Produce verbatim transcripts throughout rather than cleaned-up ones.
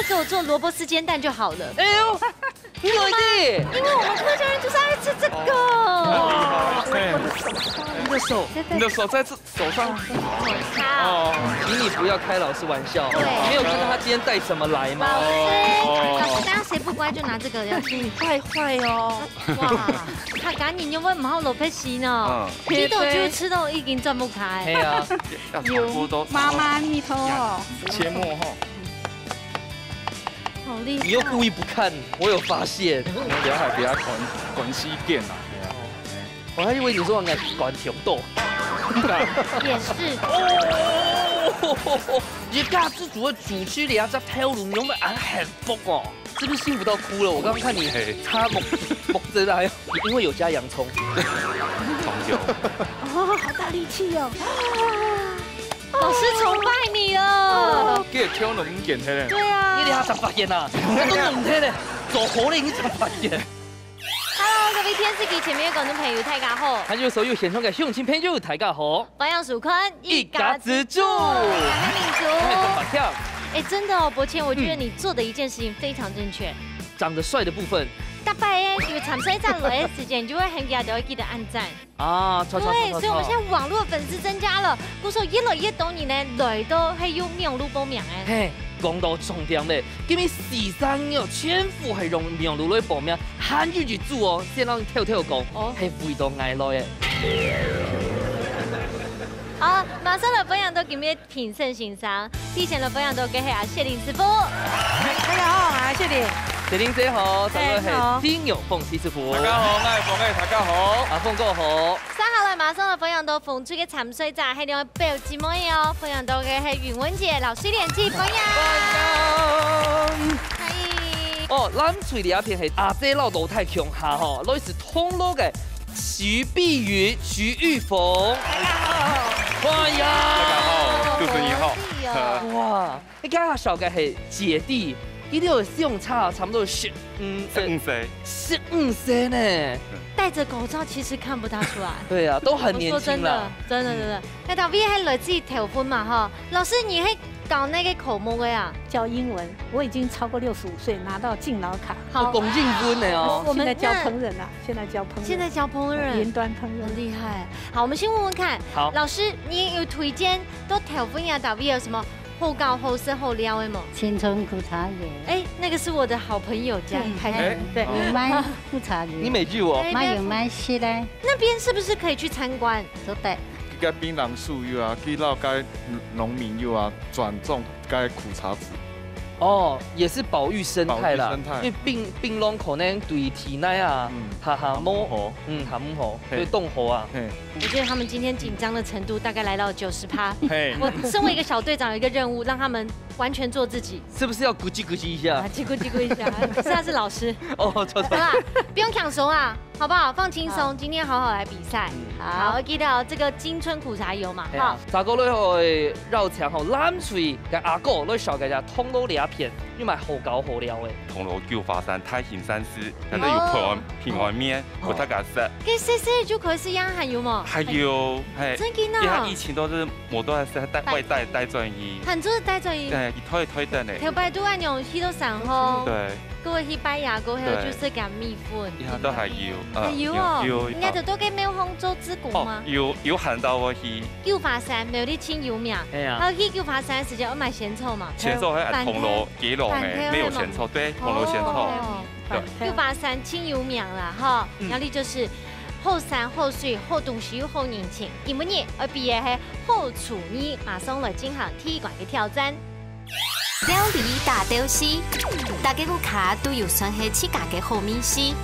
给我做萝卜丝煎蛋就好了。哎呦，你有一点。因为我们客家人就是爱吃这个。哇塞，你的手，你的手在这手上。好，哦，请你不要开老师玩笑。对没有看到他今天带什么来吗？老师，哦老师，大家谁不乖就拿这个要去败坏哦。哇，他赶紧就问毛老佩西呢，嗯这种就吃到已经转不开。哎呀，要全部都妈妈，你头哦。切末哈，好厉害！你又故意不看，我有发现。我等下还给他管管西店啊。我还以为你说我管挺多。也是，哦，一家之主的主厨里啊，这头颅用的俺很薄哦，是不是幸福到哭了？我刚刚看你嘿擦目目汁了，还有因为有加洋葱。同有。哦，好大力气哦。老师崇拜你了。给挑了五件黑嘞。对啊你，你还十八件呐？我都冷天嘞，走活了你十八件。 Hello，各位电视机前面的观众朋友，大家好。还有所有线上的乡亲朋友，大家好。欢迎收看一家之煮我是明哎，珠。白跳，哎，真的哦，伯谦，我觉得你做的一件事情非常正确。长得帅的部分，大伯哎，有参赛者来的时间，你就会很记得记得按赞。啊，错错对，错错所以我们现错。在网络粉丝增加了，故所越来越多人呢来到还有网络报名哎。嘿，讲到重点嘞，今日四三哦，全部系用网络来报名，还有一组哦，先让你跳跳讲，哦系为到爱来的。好，马上来分享到今日评审先生，第一先来分享到个系阿谢林师傅。大家好，我是谢玲。谢玲姐好，这位哎好系丁有凤七师傅。大家好，我是凤哎，大家好。阿凤哥好。接下来马上来分享到凤吹个参赛者，系两个表姊妹哦，分享到个系云文姐、老师连姐，分享。嗨。哦，蓝隊里一片系阿姐老豆太强下吼，来自通路个徐碧云、徐玉凤。欢迎。大家好，主持人好。好厉害哦哇，你刚刚小个系姐弟，一定有相差差不多十，嗯，十五岁，十五岁呢。戴着口罩其实看不大出来。对啊，都很我年轻说真的啦。，真的真的。那大卫还来自己头婚嘛哈，老师你还搞那个口目的啊？教英文，我已经超过六十五岁，拿到敬老卡。好，讲英文的哦。我现在教烹饪了，现在教烹饪，现在教烹饪云端烹很饪。厉害。好，我们先问问看，好老师，你有推荐到头婚呀，大卫有什么好搞、好食、好料的吗？青春苦茶油，哎，那个是我的好朋友家嗯开哎始。对，哦有卖苦茶油。你没救哦。哎卖有卖食嘞，那边是不是可以去参观？做得。个槟榔树有啊，去老街农民有啊，转种个苦茶籽。哦，也是保育生态啦，保育生态因为槟槟榔可能对体内啊，嗯哈哈，摸，好，嗯，很好，嘿所以冻活啊。嘿，我觉得他们今天紧张的程度大概来到九十趴。嘿，我身为一个小队长，有一个任务，让他们完全做自己。是不是要咕叽咕叽一下啊，？叽咕叽咕一下，可是他是老师。哦，错错。好啦，不用抢手啊，好不好？放轻松，今天好好来比赛。好，记得哦，这个青春苦茶油嘛，哎呀哈。，大哥你好，绕墙吼，蓝隊个阿哥，你小个家通到这片，你买好搞好料诶。铜锣九华山、太平山寺，那个有平安平安面，我大家吃。给谢谢就可以是样还有吗？还有，嘿，真的啊因为他疫情都是我都还是带外带带转移，很多带转移，对，一推推的呢，头摆都按用去到上吼，对，各位去拜牙，各位还有对就是给米粉，一样都还有，嗯还有哦，有人家都都给没有红做之谷哦吗，？有有喊到我去，九华山没有你亲有名，哎呀还有去九华山时间要买仙草嘛，前奏还铜锣给龙哎，板条没有仙草，对，铜锣仙草，哦对。九华山亲有名啦哈，苗栗就是好山好水好东西又好人情，今晡日要比的是好厨艺，马上来进行第一关的挑战。料理大斗西，大家屋下都有算係自家个好味緒，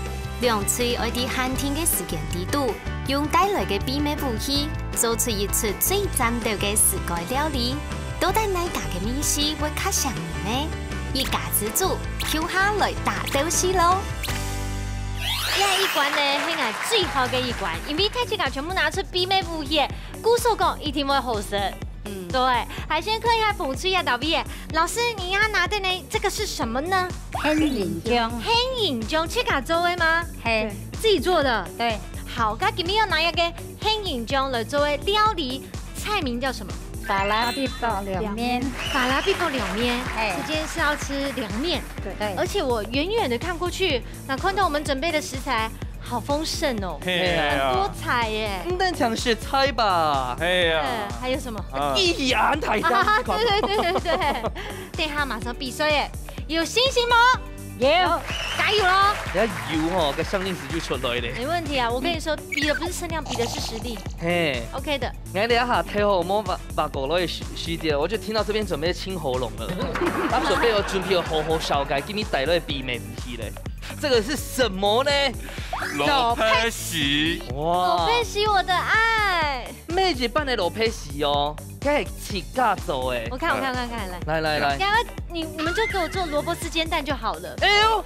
兩隊愛在限定个時間裡肚，用帶來个秘密武器，做出一出最讚鬥个自家料理。到底哪家个味緒會較餳人呢？一家之煮，就下來大鬥西咯！這一關呢，係𠊎最好个一關，因為大家全部拿出秘密武器，故所講一定會好食。嗯，對，還先看一下紅隊啊，大衛。老師，你要拿的呢，這個是什麼呢？杏仁醬，杏仁醬，自家做的嗎？嘿，自己做的。對，好，該今日要拿一個杏仁醬來做的料理，菜名叫什麼？法拉比包涼面。法拉比包涼面，哎。这间是要吃凉面，对。而且我远远的看过去，那看到我们准备的食材，好丰盛哦，嘿啊。很多彩耶。毋單淨食菜吧？嘿啊。对，还有什么？啊。一言太啊，对对对对对，等下马上比赛耶，有信心吗？有。加油喽！你看油吼，个香味就出来了。没问题啊，我跟你说，比的不是声量，比的是实力。嘿。OK的。 𠊎這下頭好無發，發過來个時，時節，我就聽到這邊準備清喉嚨了。他準備有，準備有好好紹介，給你帶來的秘密武器嘞。這個是什麼呢？蘿蔔絲。哇。蘿蔔絲，我的愛。每一版的蘿蔔絲哦，這係自家做的。我看，我看，我看，看，來。来来来。然后你，你们就给我做萝卜丝煎蛋就好了。哎呦，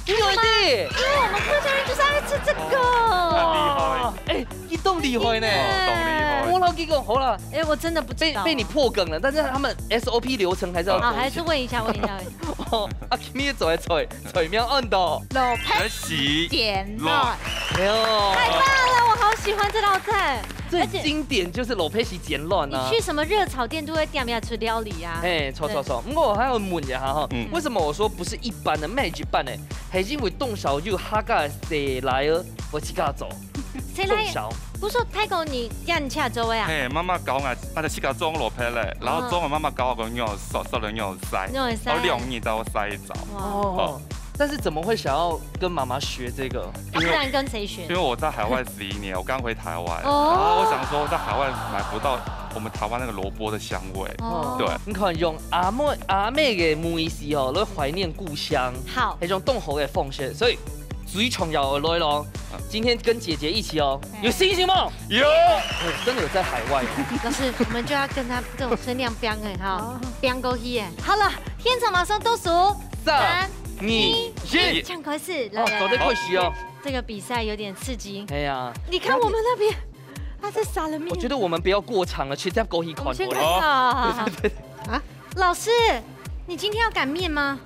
你有的。因为我们客家人就是爱吃这个。哦，很厉害。哎， 你當厲害呢！哦，當厲害。我老實講，好啦，哎，我真的不知道。被，被你破梗了，但是他們S O P流程還是要走一下。啊，還是問一下，問一下。哦，啊，今日做个菜，菜名安到？蘿蔔絲煎卵。哎呦，太棒了，我好喜欢这道菜。最经典就是蘿蔔絲煎卵啊。你去什么热炒店都会点得出料理啊。哎，错错错，不过我还要问一下哈，嗯。为什么我说不是一般的，每一版的？是因为當少有客家个細倈仔，我自家做。 谁来？动手。不是说泰国你家人家做的啊？嘿，媽媽教𠊎，啊，就自家種蘿蔔咧，然後種了媽媽教我个肉，熟熟的肉晒，肉晒。然後兩日都晒一早。哇。哦，但是怎麼會想要跟媽媽學這個？不然跟誰學？因為我在海外十一年，我剛回台灣，哦。然後我想說在海外買不到我們台灣那個蘿蔔的香味。哦。對。你看用阿妹，阿妹个母語係哦，來懷念故鄉。好。一種當好个方式，所以 水重要的來咯。今天跟姐姐一起哦，有信心嗎？有。哎，真的有在海外哦。老师，我们就要跟他这种声量飆哎哈，飆过去哎。好了，现场马上倒数，三、二、一。这样开始，来，哦，来，来。走得快些哦。这个比赛有点刺激。哎呀。你看我们那边，他在撒了面。我觉得我们不要过场了，直接过去看过来。我们先看到啊。啊，老师，你今天要擀面吗？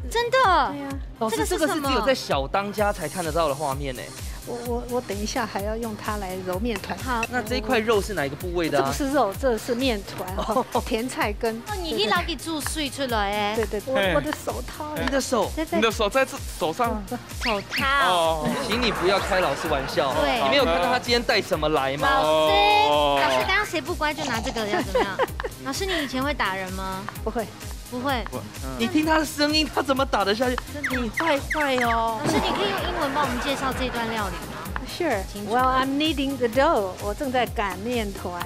真的？对啊。老师，这个是什么？这个是只有在小当家才看得到的画面呢。我，我，我等一下还要用它来揉面团。好。那这一块肉是哪一个部位的啊？这不是肉，这是面团哦，甜菜根。哦，你一拿给煮水出来哎。对，对，对，我，我的手套。你的手。对，对。你的手在这，手上。手套。哦。请你不要开老师玩笑。对。你没有看到他今天带什么来吗？老师，哦。老师，刚刚谁不乖就拿这个，要怎么样？老师，你以前会打人吗？不会。 不会。不，嗯。你听他的声音，他怎么打得下去？你坏坏哦。老师，你可以用英文帮我们介绍这段料理吗？Sure. 请说。Well, I'm kneading the dough. 我正在擀面团。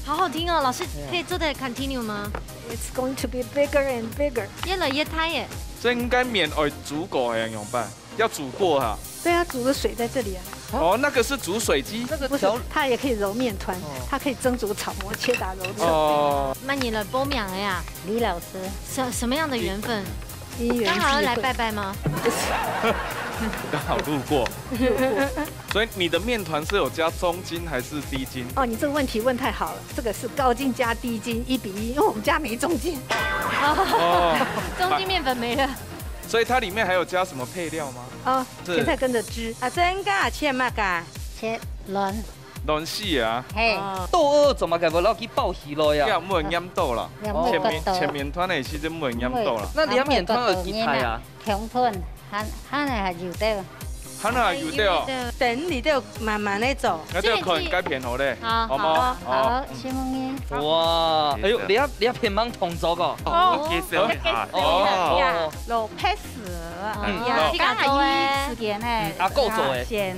好好听哦，老师，对啊。可以做得 continue 吗？It's going to be bigger and bigger. 越来越大耶。所以应该面要煮过，还要仰般？要煮过哈。对啊，煮的水在这里啊。哦，那个是煮水机。那个调，不是，它也可以揉面团，哦。它可以蒸、煮、炒、蒸、切、打、揉、蒸。哦。那你来报名的呀？李老师。什，什么样的缘分？因缘际会。刚好要来拜拜吗？刚好路过。所以你的面团是有加中筋还是低筋？哦，你这个问题问太好了，这个是高筋加低筋一比一，因为我们家没中筋。哦。中筋面粉没了。所以它里面还有加什么配料吗？哦，是。甜菜根的汁。啊，这个切么个？切卵。卵丝啊。嘿。哦。豆腐做么个无落去包起来呀？这样没有黏到啦。哦。切面，切面团的时候没有黏到啦。那你要面团有几大啊？ 香吞，還，還係有得。還係有得哦。等你就慢慢的做。那就看該片好嘞，好，好嗎？好，好，好，好。承蒙你。哇，哎呦，你要，你要片盲動作哦。哦，介紹一下。哦，哦。蘿蔔絲，嗯，呀，哦。剛好一時間呢，嗯，阿哥做的。先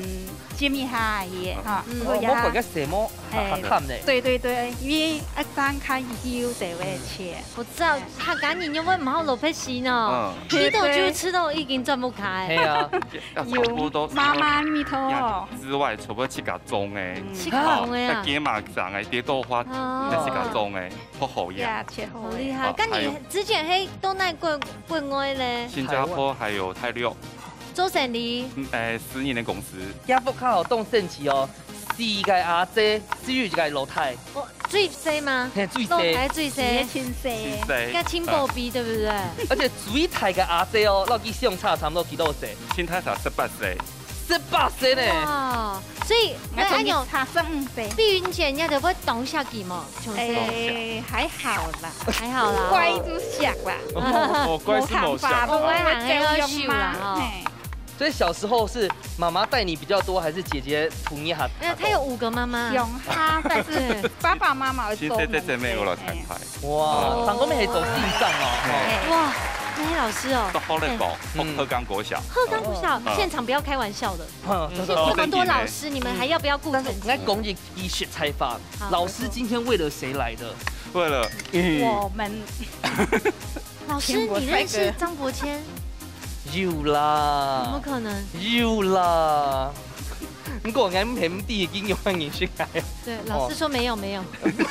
浸一下佢，哈。嗯。哦，莫怪个細毛。 哎，較，較淡呢。對，對，對，因為愛等較幼才會切。我知道，客家人因為毋好蘿蔔絲呢，嗯。一到就吃到已經轉不開。係啊。要全部都除了媽媽味道哦。之外，全部自家種的。嗯。自家種的啊。哦，該雞嫲種的，地豆花，哦。該自家種的，好好呀。呀，切好的。好厲害。哦，該你之前係到哪國，國外咧？新加坡還有大陸。做生意？嗯，哎，私人的公司。這屋下哦，當神奇哦。 四个阿姐，只有一个老弟。哦，最細嗎？嘿，最細。老弟最細。親細。親細。跟親寶貝，對不對？而且最大个阿姐哦，摎佢相差差毋多幾多歲？親大差十八歲。十八歲呢。哇，所以，那恁樣，差十五歲。碧雲姐，人家就會當惜佢嘛，像是。哎，還好啦。還好啦。乖就惜啦。哦，哦，乖是無惜。無辦法，哦，乖還要秀啦，哦。嘿。所以小時候是媽媽帶你比較多，還是姐姐陪你哈？沒有，她有五個媽媽。凶哈，但是對。爸爸媽媽會做。其實這姊妹有來參加。 哇，哦。上過面係做先生哦，吼。哎。哇，那些老師哦。都好咧講，哎。嗯。鹤岡國小。鹤岡國小，嗯。現場不要開玩笑的。嗯，這個現場那麼多老師，你們還要不要顧成績？但是我來講一句實在話，好，老師今天為了誰來的？為了，嗯。我們。老師，你認識張伯謙？有啦。怎麼可能？有啦。毋過𠊎毋係毋知，已經有人認識𠊎。對，老師說沒有，沒有。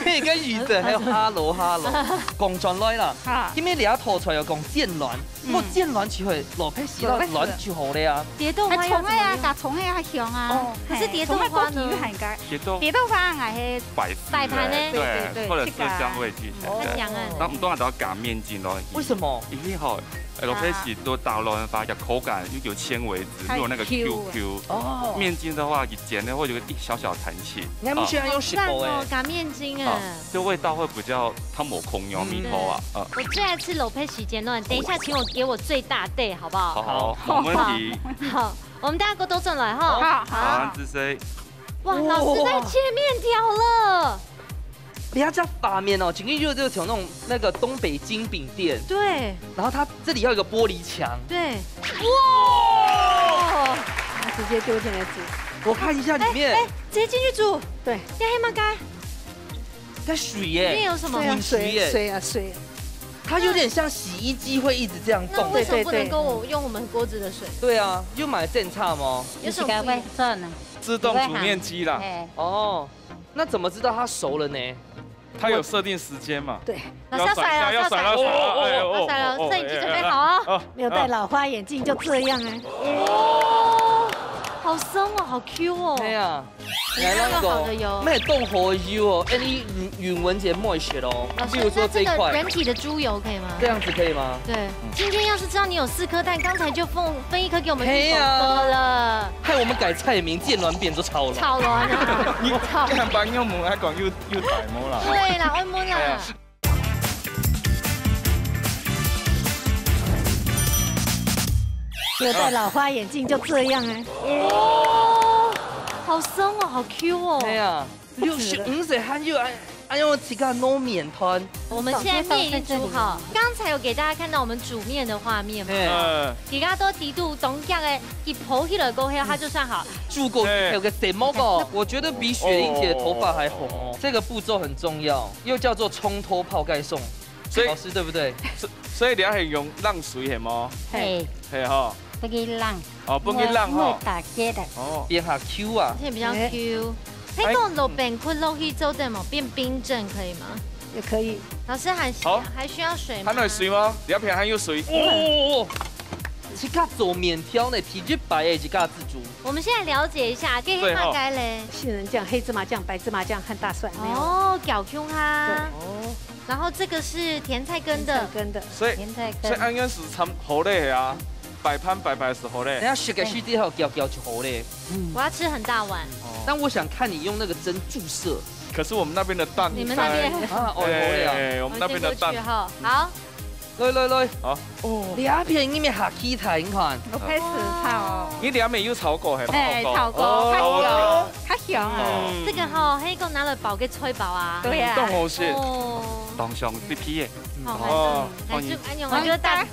嘿，該語言還有hello，hello。講轉來啦，哈。今日這道菜有講煎卵，嗯。毋過煎卵就係蘿蔔絲摎卵就好了啊。蝶豆花要怎麼用？加蔥仔啊，加蔥仔較香啊。哦。可是蝶豆花呢？嘿，蔥仔過去還加。蝶豆。蝶豆花還係擺飾的，擺盤呢？對，對，對，或者是這個。香味俱全，哦。對。很香啊。那我們當然都要加麵筋咯。為什麼？因為吼， 哎，蘿蔔絲都打卵發，有口感，又有纖維質，太又有那個Q Q。Q。哦。麵筋的話，一煎呢會有一個小小彈性。你還不喜歡用手啊。好讚哦，啊。加麵筋哎。啊，就味道會比較，它無空有味道啊，嗯。啊。我最愛吃蘿蔔絲煎卵，等一下請我，給我最大塊，好不好？好，好，好，沒問題。好，我們大家都轉來哈。好，好。好，這是。哇，老師在切麵條了。 你看這畫面哦，簡直就，就像那種，那個東北精餅店。對。然後它這裡要有一個玻璃牆。對。哇！它直接丟進來煮。我看一下裡面。哎，哎，直接進去煮。對。這係麼个？這水耶。裡面有什麼？對啊，滾水耶。水，水啊，水啊。它有點像洗衣機會一直這樣動。那為什麼不能夠我用我們鍋子的水？對啊，又買正差嗎？有什麼不一樣？自動煮麵機啦。哎。哦。 那怎麼知道它熟了呢？它有設定時間嘛。對。要甩一下，老師要甩了，要甩了，要甩了，哦，哦，哦，哎呦，要甩了，哦，哦，攝影機準備好哦。哎，哎，哎，哦，沒有戴老花眼鏡就這樣哎。哦，好鬆哦，好Q哦。對啊，你看那個好的油。那凍好油哦，哎，你允，允文姐莫寫哦。老師，比如說這一塊。那這個人體的豬油可以嗎？這樣子可以嗎？對。 今天要是知道你有四顆蛋，剛才就分，分一顆給我們玉狗哥了。嘿啊，害我們改菜名，煎卵變做炒卵。炒卵啊，你炒。你還幫我們還講又，又大毛啦。對啦，愛問啦。哎呀。有戴老花眼鏡就這樣哎。哦，好鬆哦，好Q哦。對啊。 六十五歲還有哎，哎呦，自家弄麵團。我們現在麵已經煮好，剛才有給大家看到我們煮麵的畫面嘛。嘿。嗯。自家都提到當遽个，一泡起來過後，它就算好。煮過以後个什麼个？我覺得比雪玲姐的頭髮還紅哦。哦。這個步驟很重要，又叫做蔥頭泡蓋送。所以，老師，對不對？所，所以你還用冷水，係無？嘿。嘿吼。 不會冷。哦，不會冷吼。因為，因為打結的。哦。變下Q啊。而且比較Q。哎。該講落冰塊落去做得無？變冰鎮可以嗎？也可以。老師還需要，好。還需要水嗎？還有水嗎？你要片還有水。哦，哦，哦。自家做麵條呢，第一擺个自家自煮。我們現在了解一下，這係麼个咧？對吼。杏仁醬、黑芝麻醬、白芝麻醬和大蒜，沒有了。哦，攪均勻。對。哦。然後這個是甜菜根的。甜菜根的。所以，甜菜根。所以恁樣係差不多个啊。 擺盤擺擺个時候咧。等下食个時節吼，攪攪就好咧。我要吃很大碗。哦。但我想看你用那個針注射。可是我們那邊的蛋，你們那邊。啊，哦，好咧啊。哎，我們那邊的蛋。我們先過去哈。好。來，來，來。好。哦。兩片裡面下去睇，你看。我開始炒哦。你兩面有炒過，係嗎？哎，炒過，哦。較香，較香啊。哦。這個吼，係講拿來包个菜包啊。對啊。當好食。哦。當香，必須个。好，哦，反正，反正，哎呦，我覺得大，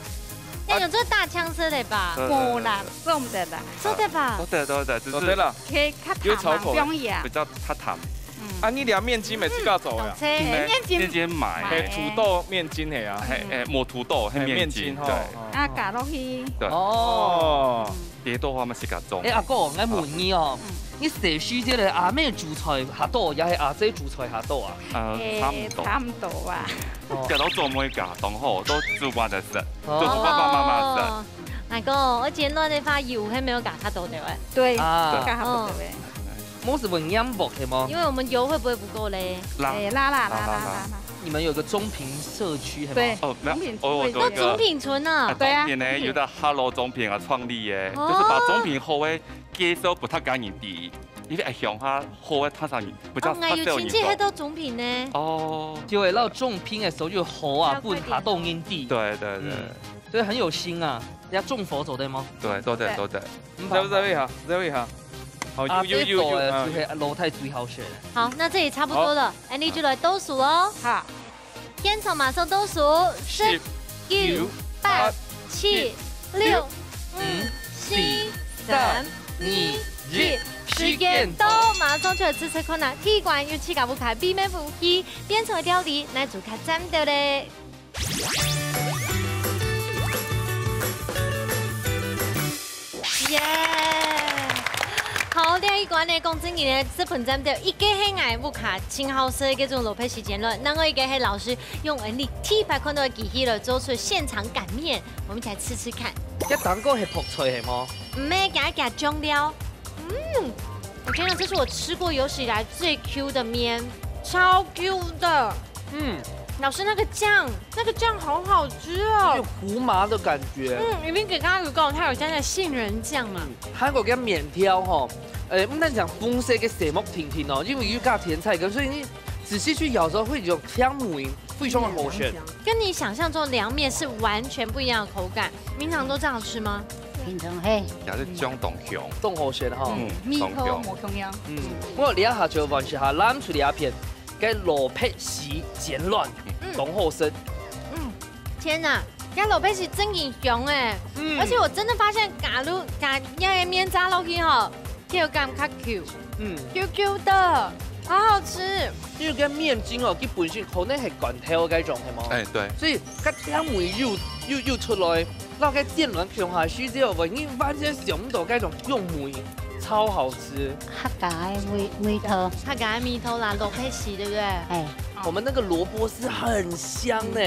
要用這個大醬色的吧？呃，無啦，做毋得啦。做得吧？做得，做得，只是做得啦。可以較淡嘛，有炒口，不容易啊。比較較淡。嗯。啊，你這麵筋乜自家做个啊？嗯，嘿，麵筋。麵筋買。買。嘿，土豆麵筋係啊。嘿，嘿，無土豆，嘿，嘿，麵筋，麵筋吼。對。哦。啊，加落去。對。哦。嗯。別个話嘛自家做。哎，阿哥，𠊎問你哦，嗯。你細時節个阿姆煮菜較多，也係阿姐煮菜較多啊？呃，欸，差不多。差不多啊。哦。這都做毋會加，當好，都煮飯就食。 都是爸爸媽媽在。哦。阿哥，𠊎煎卵个話油還沒有加較多對不對？對，啊。加較多對不對？哦。無係會黏薄係無？因為我們油會不會不夠咧？辣。哎，辣辣辣辣辣辣。辣。你們有個中平社區，係嗎？對，哦，沒有，中平村。哦，我有一個，哦，中平村啊。啊，對啊。中平呢，有個Hello中平啊創立的，哦。就是把中平好的介紹給大家人知，因為鄉下好的大家人，比較，哦，𠊎有親戚還在中平呢。哦。就會到中平的時候就好啊，分下到人知。對，對，對。嗯，所以很有心啊。人家中佛走的嗎？對，對，對，對。嗯，這位，這位哈，這位哈。好，啊，有，有，有，有，這佛的，啊。就係老太最好選。好，那這裡差不多了。 恁呢就來倒數哦。好。現場馬上倒數，十、十、九、九、八、八、七、七、六、六、五、五、四、四、三、三、二、二、一。一。時間到。時間到，馬上就來試試看啊！第一關有自家屋下秘密武器，變成料理，來做客戰鬥咧。 耶！好，這一關呢，講真个呢，這盤針對一個係𠊎屋下盡好食个這種蘿蔔絲煎卵，另外一個係老師用恁呢特別看到个機器來做出現場擀麵，我們一起來試試看。這當个係覆菜係無？毋係，加加醬料。嗯，我天啊，這是我吃過有史以來最Q的麵，超Q的。嗯，老師那個醬，那個醬好好吃哦。有點胡麻的感覺。嗯，因為剛剛有講，它有加那個杏仁醬嘛。嗯，還有个麵條吼，呃，毋單淨紅色个色目婷婷哦，因為有加甜菜根，所以你仔細去咬的時候會有甜味，非常的好吃。跟你想象中的涼麵是完全不一樣的口感。平常都這樣吃嗎？平常嘿。也係醬當香。當好食哈。嗯，味道當香。無共樣。嗯，我這下就換一下藍隊這片，个蘿蔔絲煎卵，嗯。當好食。嗯，天哪，這蘿蔔絲真个香哎！嗯。而且我真的發現，假如加這个麵炸落去吼，口感較Q，嗯。Q Q的，好好吃。因為个麵筋哦，佢本身可能係罐頭个該種，係無？哎，對。所以个甜味又，又，又出來，摎个煎卵共下去之後，你完全想毋到該種香味，超好吃。客家个味，味道。客家个味道啦，蘿蔔絲，對不對？哎。我們那個蘿蔔絲很香呢。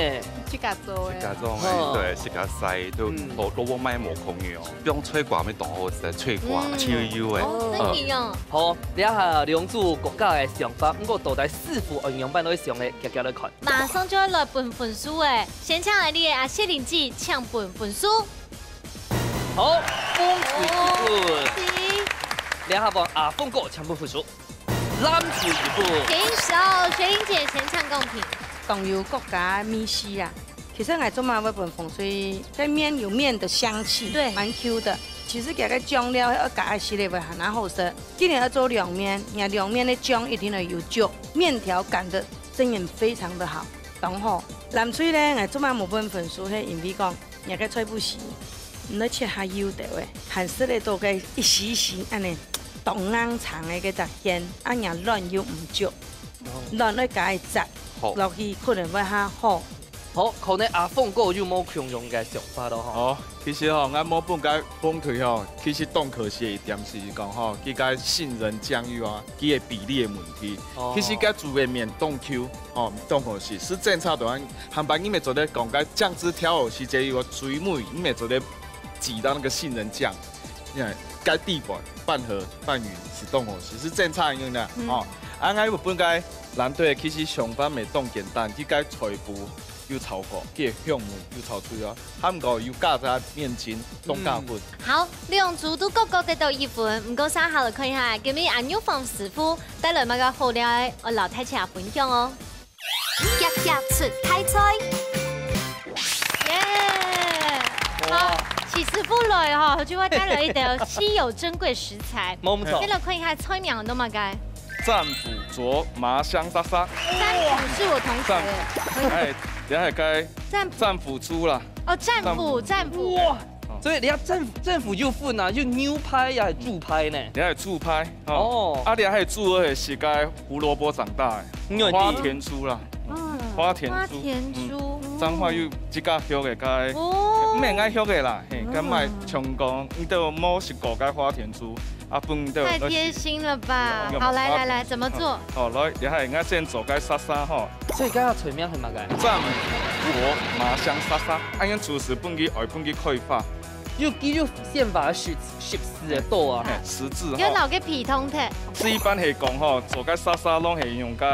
自家做个。自家做个，嗯。對，自家曬，就嗯。蘿，蘿蔔賣無共樣。 用脆瓜乜當好食，脆瓜，嗯。脆油油个。哦，嗯。真个哦。好，這下兩組各家个想法，毋過到底師傅愛仰般來想呢？遽遽來看。馬上就愛來分分數欸，先請𠊎俚个阿雪玲姐請分分數。好，紅隊一分。哦，是。這下換阿峰哥請分分數。 藍隊一分。舉手，雪玲姐先請公平。當有各家个味緒啊。其實𠊎做麼會分紅隊，該麵有麵的香氣，對。蠻Q的。其實佢个醬料愛加一息仔會還較好食。既然愛做涼麵，若涼麵个醬一定要有足，麵條擀得真的非常的好，當好。藍隊呢，𠊎做麼無分分數，係因為講 若个菜脯絲，毋愛切較幼兜仔，還食得到該一絲絲恁呢，當硬程个該隻餡，啊若卵又毋足，哦。卵愛加一隻，好。落去可能會較好。好，可能阿峰哥有無共樣个想法咯吼。哦，其實吼，𠊎無分該紅隊吼，其實當可惜一點是講吼，佢个杏仁醬油啊，佢个比例个問題。哦。其實該煮个麵當Q，吼，當可惜，係真差到恁 還把你們做得講該醬汁調好時節，有最尾你們做得擠到那個杏仁醬，你看該地方半合半勻係當好食，係真差樣个嗯。哦。啊，𠊎有分該藍隊其實想法乜當簡單，佢該菜脯有炒過，佢个香味有炒出來，還毋過有加隻麵筋，當加分。嗯。好，兩組都各各得到一分，毋過續下來看一下，今日阿牛黃師傅帶來麼个好料个，愛摎大家分享哦。 遽遽出大菜。耶！哇。好，徐師傅來吼，就會帶來一道稀有珍貴食材。無毋著。先來看一下菜名係麼个？戰斧斲，麻香殺殺。戰斧是我同學。戰斧，哎，等下該戰，戰斧豬啦。哦，戰斧，戰斧。戰斧。哇！ 所以你看戰，戰斧有分啊，有牛排也係豬排呢。你看豬排，哦。哦。啊，你看豬仔係食該胡蘿蔔長大个，嗯，花田豬啦。嗯。花田豬。花田豬。嗯，彰化有一家畜个該，哦。毋係𠊎畜个啦，嘿，嗯。該賣充公，你都無食過該花田豬，啊，分你都太貼心了吧？有，有，好，來，花，來，來，怎麼做？好，來，你看，𠊎先做該沙沙吼。 所以該个菜名係麼个？戰斧斲麻香沙沙，恁樣廚師分佢愛分佢開發。就肌肉線法十十四个多啊。嘿，十字有吼。老个皮通的，係一般係講吼，做个沙沙攏係用个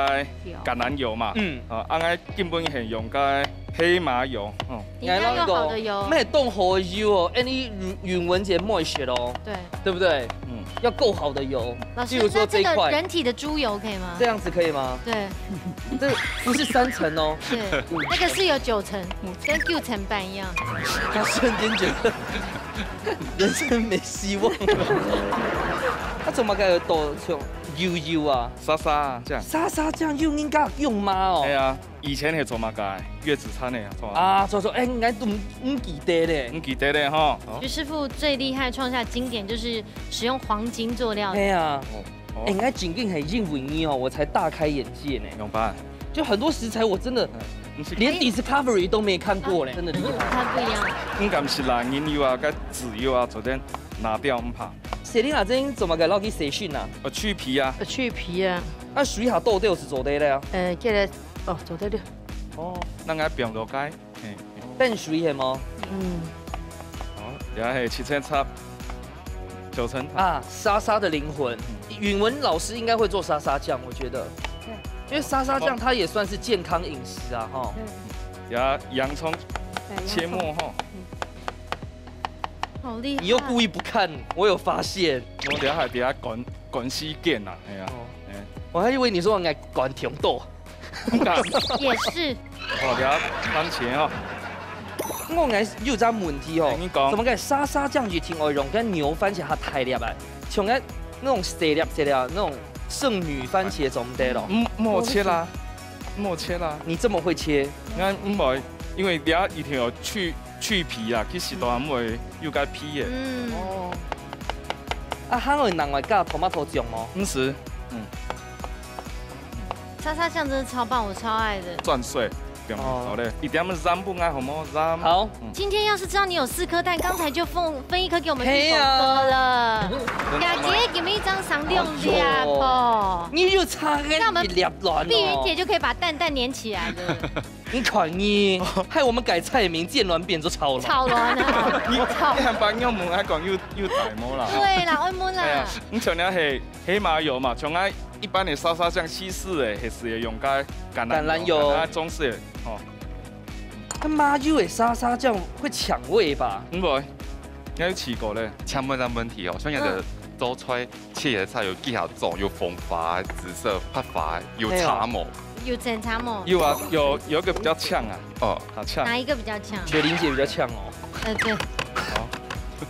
橄欖油嘛。嗯啊，啊，𠊎根本係用个黑麻油，哦。你要用好的油。咩凍好油哦，哎，你允允文姐莫学哦，对，对不对？嗯，要够好的油，老师，譬如说那这个这一块，人体的猪油可以吗？这样子可以吗？对这不是三层哦，对，那个是有九层，跟九层半一样。他瞬间觉得人生没希望了。他怎么个有多像油油啊？沙沙醬。沙沙醬又应该用吗？哦哎，呀，以前係做么个？月子餐个啊，做么个？啊，所以说，哎，应该都唔唔记得咧。你记得咧吼？哦徐师傅最厉害，创下经典就是使用黄金做料理。哎呀，哦哎，应该仅仅很幸运你哦，我才大开眼界呢。用吧。就很多食材我真的你是连 Discovery 都没看过嘞，真的厉害。它不一样，你敢是啦？人油啊，个籽油啊，昨天拿掉唔怕。Selina 这边怎么个落去培训啊？哦，去皮啊。去皮啊，那水下豆豆是做得的啊，呃，这个哦，做得了。哦，那个放落去，嘿，淡水的吗？嗯，好，然后嘿，七层塔，九层塔。啊，沙沙的灵魂，允文老师应该会做沙沙酱，我觉得。因为沙沙酱它也算是健康饮食啊，哈。然后洋葱切末吼，好厉害！你又故意不看，我有发现。我等下还底下赶赶时间呐，哎呀，哦哎，我还以为你说我爱赶甜豆。也是，好，等下番茄哈，我爱有只问题哦，哎你讲怎么个沙沙酱一定要用个牛番茄下大粒啊？像个那种细粒细粒那种剩女番茄总得咯。嗯，莫切啦，莫切啦，你这么会切？应该唔会，因为等下一定要去去皮啊，其实都唔会有个皮耶，嗯，哦。啊，还有人会加 tomato 酱吗？唔是，沙沙酱真的超棒，我超爱的。蒜碎，不用哦好嘞，一点点盐不爱好冇盐。好，今天要是知道你有四颗蛋，刚才就分分一颗给我们嘿呀玉狗哥了。真的吗雅姐给我们一张赏六粒哦，你又差个那我们一粒卵碧云姐哦。就可以把蛋蛋粘起来了。你看你，害我们改菜名，见卵变做炒卵。炒卵啊，你炒。你还把我们还讲又又大毛啦。对啦，爱摸哎呀啦。，你像那黑黑麻油嘛，像那一般的沙沙酱西式的，还是用个橄榄橄榄油啊，中式的哦，他妈就会沙沙酱会抢味吧？唔会，你有试过嘞？请问一个问题哦，像有的招菜切的菜有几下种，有红花、紫色、白花，有差无？有整茶吗？有啊，有有一个比较呛啊，哦，好呛。哪一个比较强？雪玲姐比较呛哦。呃，对，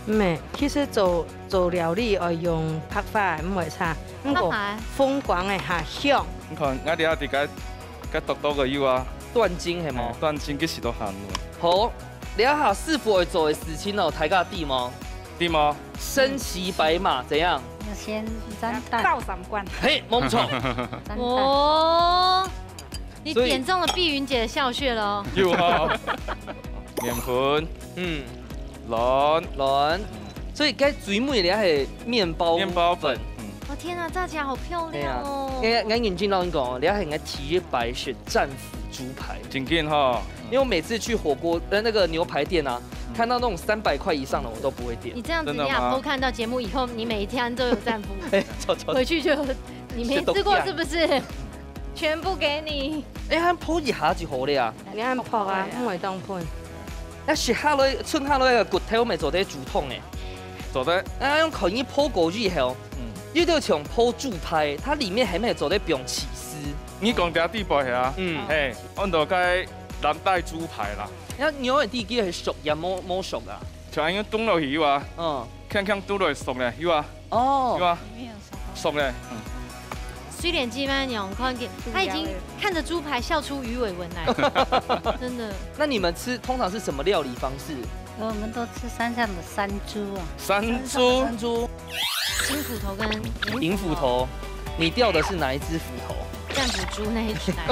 咩，其实做做料理爱用白花，唔会差。不过白花风光的下香，你看，我底下底个个笃笃个有啊，断筋系吗哦？，断筋个时都寒了，好，聊下师傅会做的事情哦，大家知吗？对吗？身骑白马怎样？要先沾蛋，倒三罐。嘿，没错。沾蛋。哦，你所以点中了碧云姐的笑穴了哦。有哈，面粉、嗯，卵、卵。所以该最尾咧系面包面包粉，嗯，哦天啊，炸起来好漂对啊亮哦。，𠊎眼睛老实讲，你系个第一排是战斧猪排，真紧哈，因为我每次去火锅呃那个牛排店啊，看到那种三百块以上的我都不会点你。这样子，真的吗你阿婆看到节目以后，你每一天都有战斧，哎，走走，回去就你没吃过是不是？全部给你。哎，还泡一下就好了呀。你按泡啊，唔会当喷。那食下来，剩下来个骨头咪做得煮汤诶。做得，啊，用可以泡过以后，嗯，有点像泡猪排，它里面还没有做得放起司。你讲第一步系啊？嗯嘿，按照该蓝带猪排啦，那牛的地基很熟呀，没没熟啊。全用冻落去有啊，嗯，轻轻冻落去熟咧有啊，有哦，啊，熟咧，嗯，水莲姐妹娘看见，她已经看着猪排笑出鱼尾纹来，真的。那你们吃通常是什么料理方式？我们都吃山上的山猪啊，山猪，山猪、金斧头跟银斧头，你钓的是哪一只斧头？战斧猪那一只来。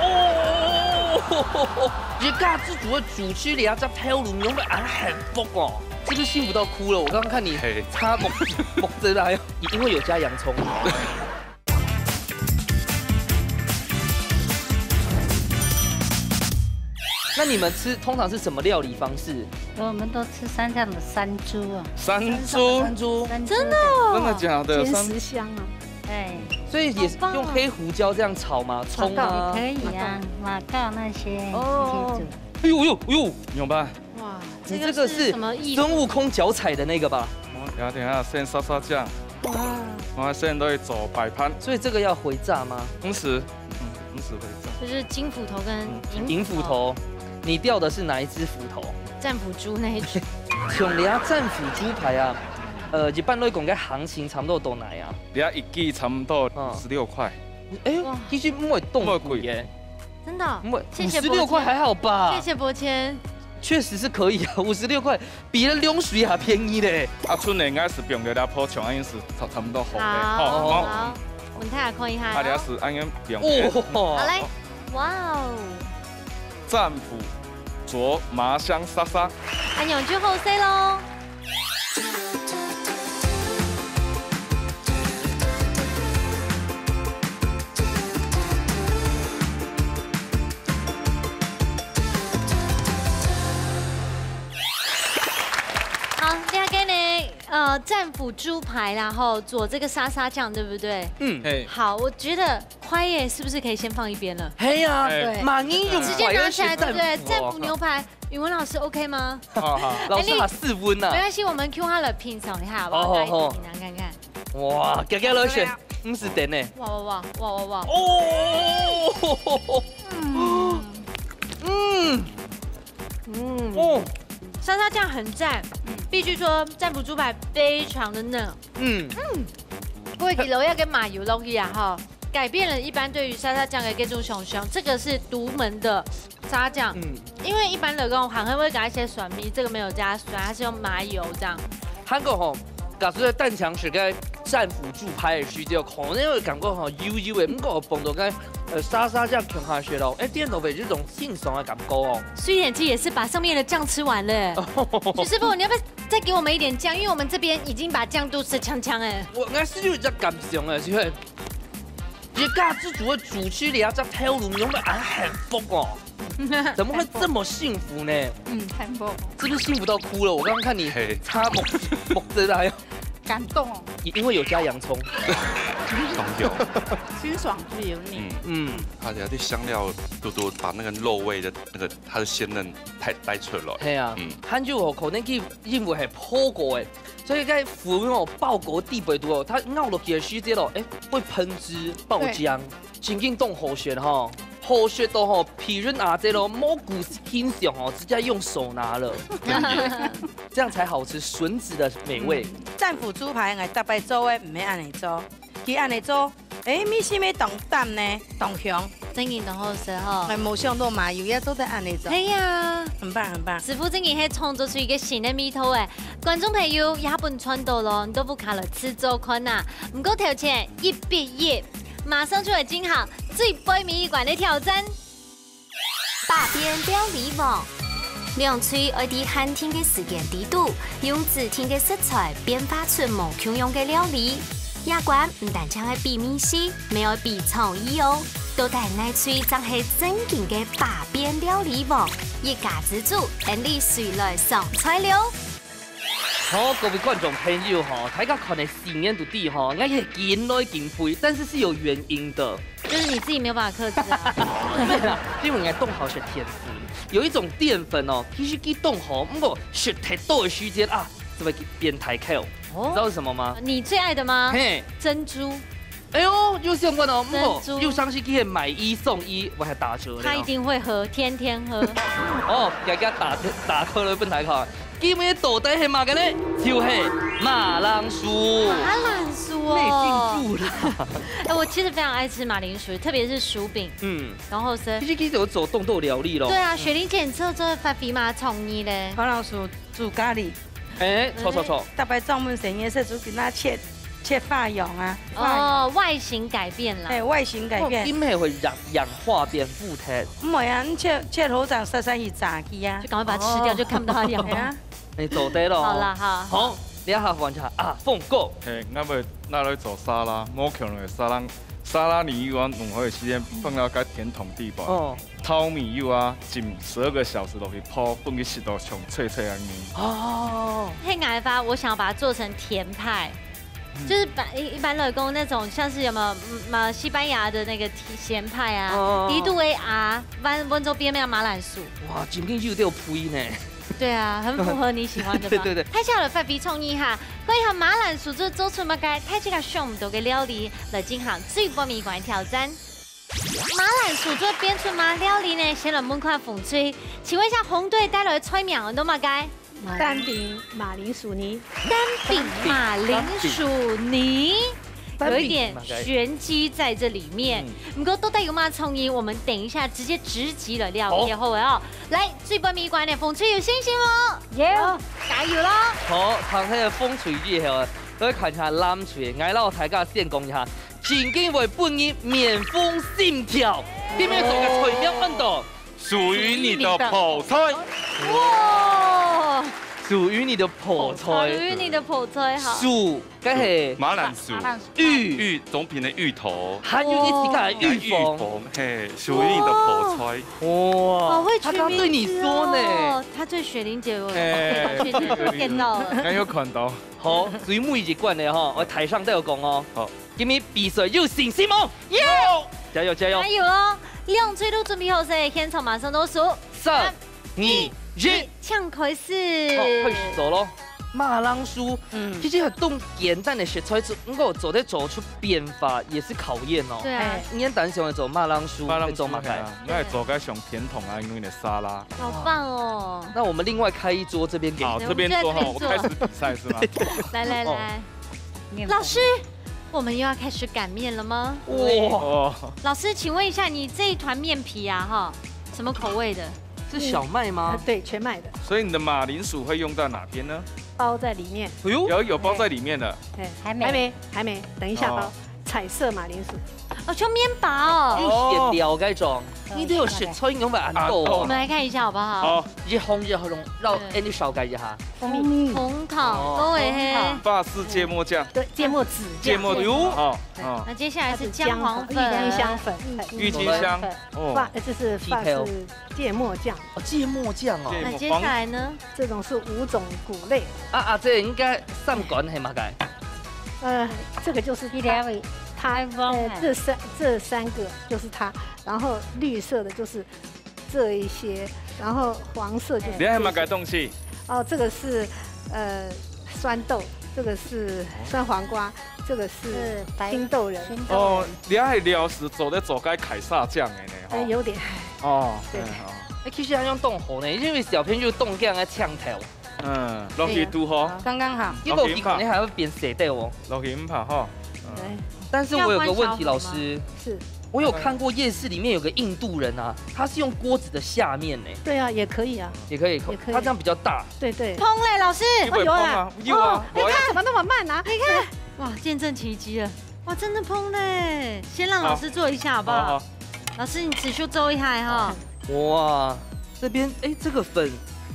哦，一家之主的主吃里啊，在漂流，你有没有俺很疯哦？是不是幸福到哭了？我刚刚看你嘿擦目目汁啦，还有一定会有加洋葱。那你们吃通常是什么料理方式？我们都吃山上的山猪啊，山猪，山猪，山猪真的的哦，真的假的？甜山食香啊。哎，所以也是好棒哦用黑胡椒这样炒吗？葱啊也，可以啊，马告那些哦一起煮。哎呦哎呦哎呦，牛吧？哇，你这个是什么意思？孙悟空脚踩的那个吧？我等一下先撒撒酱，哇，我先落去做摆盘，所以这个要回炸吗？同时，嗯，同时回炸。就是金斧头跟银斧头，你钓的是哪一只斧头？战斧猪那一只。像你啊，战斧猪排啊，呃，一般来讲个行情差不多到哪啊？等一下一支差不多嗯十六块，哎呦哇，其实不会动贵耶，真的哦，不会，谢谢五十六块还好吧？谢谢伯谦。确实是可以啊，五十六块比那龙水还便宜嘞。啊，春的应该是放了两包，像安尼是差差不多好的，好，吼，好，我们大家看一下啊，等下哦。是安尼放哦的，，好嘞，哇哦，战斧做麻香沙沙，阿勇就后生喽。好，第二个呢，呃，战斧猪排，然后做这个沙沙酱，对不对？嗯，嘿，好，我觉得快耶，是不是可以先放一边了？嘿呀，哎马英勇直接拿起来，对不对？战斧牛排，宇文老师 OK 吗？好好，老师还室温呐没。关系，我们 Q 他来品尝一下，好不好？好好好大家一起拿看看。哇，刚刚落去，不是等呢。哇哇哇哇哇哇哇！哦，嗯，嗯，哦，沙沙酱很赞，必须说战斧猪排非常的嫩。嗯，各位，其實我要跟麻油落去啊哈，改變了一般對於沙沙醬的這種想象，這個是獨門的沙醬，嗯，因為一般來講還會加一些蒜米，這個沒有加蒜，它是用麻油這樣。韓國吼，假使在蛋強食个戰斧豬排的時節，可能會感覺吼油油的，不過放到該呃沙沙醬共下食咯，哎，顛倒會有一種清爽的感覺哦。雖然其實也是把上面的醬吃完了。徐師傅，你要不要再給我們一點醬？因為我們這邊已經把醬都吃嗆嗆哎。我應該是有一隻感想哎，就係一家之主的主廚，你要這頭顱用的啊，很福哦，怎麼會這麼幸福呢？嗯，幸福，是不是幸福到哭了？我剛剛看你嘿擦目目汁啊，感動哦。因為有加洋蔥。當有，清爽自由腻。嗯，嗯，它有啲香料多多把那個肉味的那個它的鮮嫩帶帶出來。係啊，嗯還有哦，可能佢因為係烰過誒，所以該粉哦包裹底背肚哦，佢咬落去个時節咯，誒，會噴汁爆漿，真經當好食吼。好食到吼，譬如阿姐咯，蘑菇形象吼，直接用手拿了，這樣才好吃，筍子的美味。戰斧豬排𠊎逐擺做个毋係恁樣做，佢恁樣做，誒，味緒乜當淡呢，當香。真經當好食吼。𠊎無想到麻油也做得恁樣做，係啊，很棒很棒。師傅真經係創造出一個新的味道誒。觀眾朋友也分賺到咯，你到屋下來試做看啊。毋過頭前一比一，馬上就來進行最背尾一關的挑戰。百變料理王，兩隊愛在限定个時間裡肚，用指定个食材變化出無共樣个料理。這關毋單淨愛比味緒，乜愛比創意哦。到底哪隊正係真經个百變料理王？一家之煮，𫣆俚隨來上菜了。好，各位觀眾朋友吼，大家看个時間都知吼，𠊎係緊來緊肥，但是是有原因的。就是你自己沒有辦法克制啊。因為𠊎當好食甜食，有一種澱粉哦，其實佢當好，毋過食忒多个時節啊，就會變大箍。你知道是什麼嗎？你最愛的嗎？嘿，珍珠。哎呦，有相關哦，毋過珍珠有相信佢係買一送一，我還打折了。他一定會喝，天天喝。哦，大家打打開來分大家看，今日到底係麼个呢？就係馬鈴薯。馬鈴薯內哦。進步啦。哎，我其實非常愛吃馬鈴薯，特別是薯餅。嗯，然後是，其實其實有做當多料理咯。對啊，雪玲姐，你做做發揮嘛，創意嘞。馬鈴薯煮咖哩，哎，錯錯錯，逐擺專門成日食煮佢那切切花樣啊，花樣，哦，外形改變啦。哎，外形改變，哦，因為會氧氧化變固態。毋會啊，你切切好正，煞煞去炸佢啊就，趕快把它吃掉，哦就看不到它的樣子。係啊，你做得咯。好啦，好。好，你還換一下啊，鳳哥。嘿，𠊎會拿來做沙拉，無可能會沙拉沙拉泥又啊，弄好个時間放到該甜筒底部。哦。淘米又啊，浸十二個小時落去泡，分佢食到像脆脆个泥。哦。係𠊎个話，我想要把它做成甜派，嗯。就是把，一，一般來講那種像是有沒有，嗯，呃，西班牙的那個甜，鹹派啊，哦。裡肚个啊，溫，溫州邊那個馬鈴薯。哇，真正有兜配呢。對啊，很符合你喜歡的吧？對，對，對。大家來發揮創意哈，看一下馬鈴薯做，做出麼个大家想毋到个料理，來進行最尾關个挑戰。馬鈴薯做變出麼个料理呢？先來問看紅隊，請問一下，紅隊帶來个菜名安到麼个？蛋餅馬鈴薯泥。蛋餅馬鈴薯泥。蛋餅，有一點玄機在這裡面。蛋餅。嗯。不過到底有麼个創意，我們等一下直接直擊了料理後哦。好。來，最尾關个紅隊有信心哦。有。加油咯！好，聽這个紅隊以後，來看一下藍隊，𠊎摎大家先講一下，正經會分人面紅心跳，今日做个菜名安到 屬於你的泡菜。哇！屬於你的泡菜。屬於你的泡菜，好。薯，該係馬鈴薯。馬鈴薯。芋。芋，總品个芋頭。還有一隻个芋頭。芋頭，嘿，屬於你的泡菜。哇，好會取名字哦。他剛對你說呢。他對雪玲姐有，哎，雪玲姐有看到了。剛有看到。好，最尾一關个吼，𠊎大聲都有講哦。好。今日比賽有信心無？有！加油，加油！加油哦！兩隊都準備好勢，現場馬上倒數。三、二、一。請開始。好，開始做咯。馬鈴薯，嗯。其實係當簡單个食材，毋過做得做出變化，也係考驗哦。對啊。哎。你很單想愛做馬鈴薯，馬鈴薯，會做麼个？係啊，𠊎會做个像甜筒啊，因為你沙拉。好棒哦！那我們另外開一桌這邊給你。好，這邊坐哈，我們這邊坐。開始比賽是嗎？來，來，哦。來。 老師，我們又要開始擀麵了嗎？哇。哦。老師，請問一下，你這一團麵皮啊，哈，什麼口味的？是小麥嗎？呃，對，全麥的。所以你的馬鈴薯會用到哪邊呢？包在裡面。哎喲。有，有包在裡面的。哎，還沒。還沒，還沒，等一下包。哦。彩色馬鈴薯。哦，像麵包哦。哎，哦。你都有食材，你都有恁多。我們來看一下好不好？好。 一紅一紅，讓，對。𠊎紹介一下。蜂蜜。紅桃，哦。各位嘿。紅桃。法式芥末醬。對，芥末子醬。芥末子，哦，哦。那接下來是薑黃粉。它是薑黃，鬱金香粉。鬱金香，哦。法，就是法式芥末醬。哦，芥末醬哦。芥末，那接下來呢？這種是五種穀類。啊，啊，這應該三罐係麼个？呃，這個就是它，一條尾，它，太棒了。呃，這三，這三個就是它，然後綠色的就是 這一些，然後黃色就是這些。你還有麼个東西？哦，這個是，呃，酸豆，這個是酸黃瓜，這個是青豆仁。是白，青豆仁。哦，你還料係做得做該凱撒醬个呢，吼。哎，有點。哦，對。哎，好。哎，其實恁樣當好呢，因為小朋友當驚个青豆。 嗯，落去拄好。對啊。剛剛好。因為我可能還會變色的哦。落去毋怕吼。嗯。對。但是我有個問題，要關小火嗎？老師。是。我有看過夜市裡面有個印度人啊，他是用鍋子的下面呢。對啊，也可以啊。也可以，也可以。他這樣比較大。對，對。膨嘞，老師。有沒有膨啊？哦，有啊，哦，你看，怎麼那麼慢啊？你看，哇，見證奇蹟了。 哇，真的膨嘞！先讓老師做一下好不好？好，好。老師，你持續做一下哈。哇，這邊，哎，這個粉，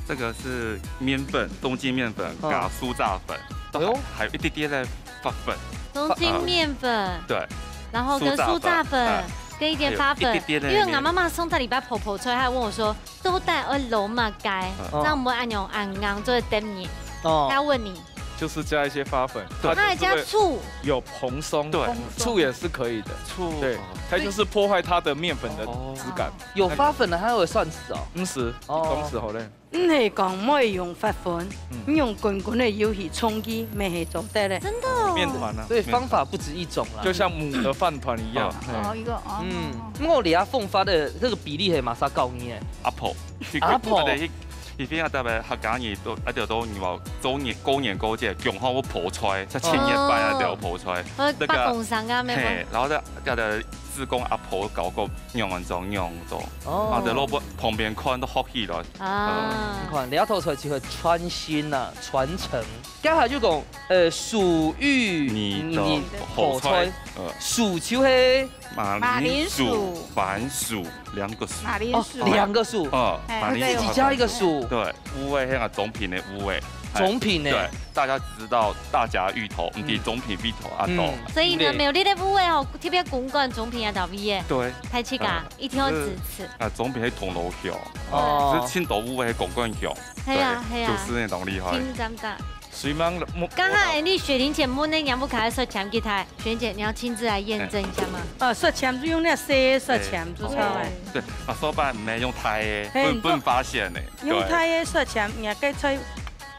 這個是麵粉，冬季麵粉，哦。加酥炸粉，哎喲。還有一滴滴的發粉。冬季麵粉，呃，對。然後跟酥炸粉，酥炸粉，哎。跟一點發粉，還有一滴滴的麵。因為我媽媽上個禮拜婆婆出來，她問我說， 到底愛落麼个，嗯。正毋會恁樣恁硬做得得人。哦。他問你。就是加一些發粉，對。它還加醋。它就是會有蓬鬆，對。蓬鬆。醋也是可以的，醋，對，哦。它就是破壞它的麵粉的質感。哦。有發粉的，它會酸死哦。毋係，哦。講時候咧。毋係講毋愛用發粉，嗯。你用滾滾的油去沖佢，乜係做得咧。真的哦。麵團啊，所以方法不止一種啦。麵團。就像母的飯團一樣。哦。嘿。哦，一個，哦。嗯，毋過你啊，膨發的這個比例係麼儕教你个？阿婆。 阿婆。佢，佢，佢，佢平常特別客家人都，啊，就都你話過年，過年過節，講好會泡菜，在前一擺啊，哦。就有泡菜。呃，那個，八公三啊，咩？嘿，然後在，在，在自公阿婆搞個仰般做，仰般做，哦。啊，在老婆旁邊看都學起來。啊。嗯。你看，這道菜就係傳承啊，傳承。接下來就講，呃，屬於你的，你的泡菜，泡菜，呃。屬就係马铃薯、马铃薯。番薯，两个薯。马铃薯。哦，两个薯。哦，哎，马铃薯。自己加一个薯。对，烏个，那个中平的烏个。哎，中平的。对，大家只知道大甲芋头，毋知中平芋头啊，嗯。懂。所以呢，对。苗栗个烏个哦，特别公馆中平啊，到位个。对。大家啊，嗯。一定要支持。啊，中平个铜锣桥。哦。只是青岛乌个公馆桥。系啊，对，系啊。就是那种厉害。真的。 水芒木，刚才你雪玲姐问那娘不可爱说讲给她，雪玲姐，你要亲自来验证一下吗？啊，雪签就用那些雪签就出来。对，啊，手板毋係用大个，嘿，不，不能發現呢。用大个雪签，人家个菜，